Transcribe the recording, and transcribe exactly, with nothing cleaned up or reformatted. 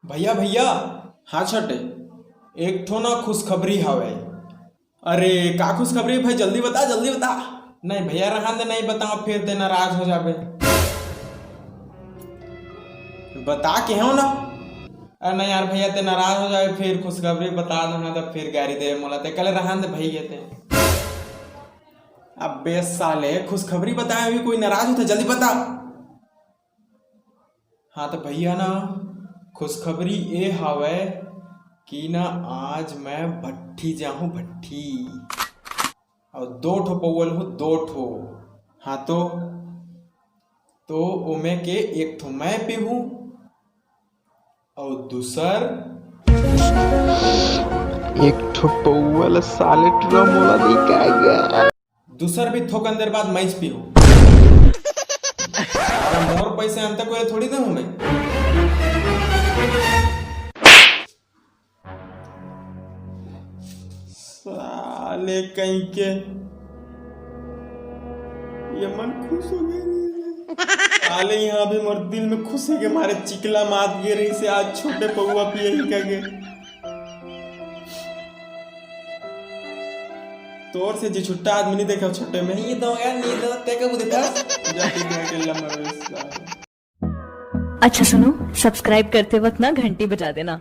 भैया, भैया। हाँ छोटे, एक ठो ना खुशखबरी हवय। अरे, का खुशखबरी भाई? जल्दी बता, जल्दी बता। नहीं भैया, रहन दे, नहीं बताओ, फिर ते नाराज हो जाबे। बता के हो ना। अरे नहीं यार भैया, ते नाराज हो जाबे, फिर खुशखबरी बता दूंगा, तब फिर गारी दे मोला ते। कल रहन दे भैया ते। अबे साले, खुशखबरी बताए हुई कोई नाराज होता? जल्दी बता। हाँ तो भैया ना, खुशखबरी ए हावय कि ना, आज मैं भट्ठी जाहूँ, भट्ठी। और दो ठो पौवल हूँ, दो ठो। हाँ तो, तो ओमे के एक ठो मैं पीहूँ और दूसर एक ठो पौवल साले टुरा मोला दे के आ गया। दूसर भी थोकन देर बाद मैच पीहूँ। अरे मोर पैसे अंत कोई थोड़ी दे हूँ मैं। साले कहीं के, ये मन खुश हो गए रे। साले यहाँ भी मोर दिल में खुशी के मारे चिकला मात गे रही से आज छोटे पौवा पिए ही का गे। तोर से जी छुट्टा आदमी नहीं देखा छोटे में। ये दो यार, नहीं दो, ते कब देखा? जा तू क्या के लम्बा रे साले। अच्छा सुनो, सब्सक्राइब करते वक्त ना घंटी बजा देना।